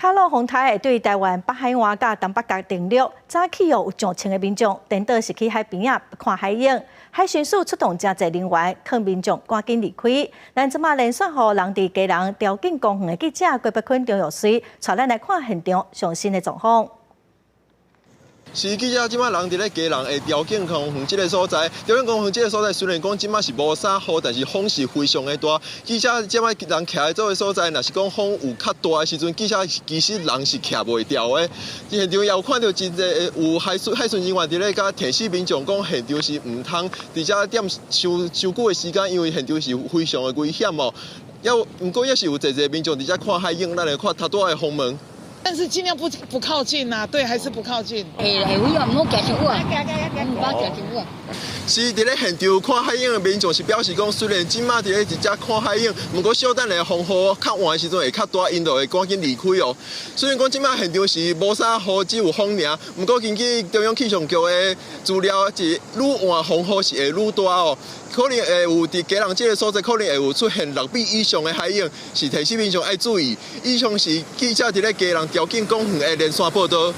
卡洛風颱會對臺灣北海岸佮東北角登陸，早起哦有上千个民眾顛倒是去海邊仔看海湧，海巡署出動誠濟人員，勸民眾趕緊離開。咱這馬連線予人佇基隆潮境公園的記者郭伯坤、張玉水，帶咱來看現場上新的狀況。是記者這馬人佇咧基隆的潮境公園這个所在，潮境公園這个所在雖然講這馬是無啥雨，但是風是非常的大。記者這馬人徛佇這个所在，若是講風有較大的時陣，記者其實人是徛袂牢的。現場也有看著真濟有海巡人員佇咧共提醒民眾講，現場是毋通佇遮踮傷傷久的時間，因為現場是非常的危險哦。也毋過也是有濟濟民眾佇遮看海湧，咱來看頭拄仔的風門。但是盡量不靠近啊，對，還是不靠近。會會啊，毋好行傷遠，毋敢行傷遠。是佇咧現場看海湧的民眾是表示講，雖然這馬佇咧佇遮看海湧，毋過小等下風雨較晚的時陣會較大，𪜶就會趕緊離開哦。雖然講這馬現場是無啥雨，只有風爾，毋過根據中央氣象局的資料，是愈晚風雨是會愈大哦。可能會有佇基隆這个所在，可能會有出現6米以上的海湧，是提醒民眾愛注意。以上是記者佇咧基隆潮境公園的連線報導。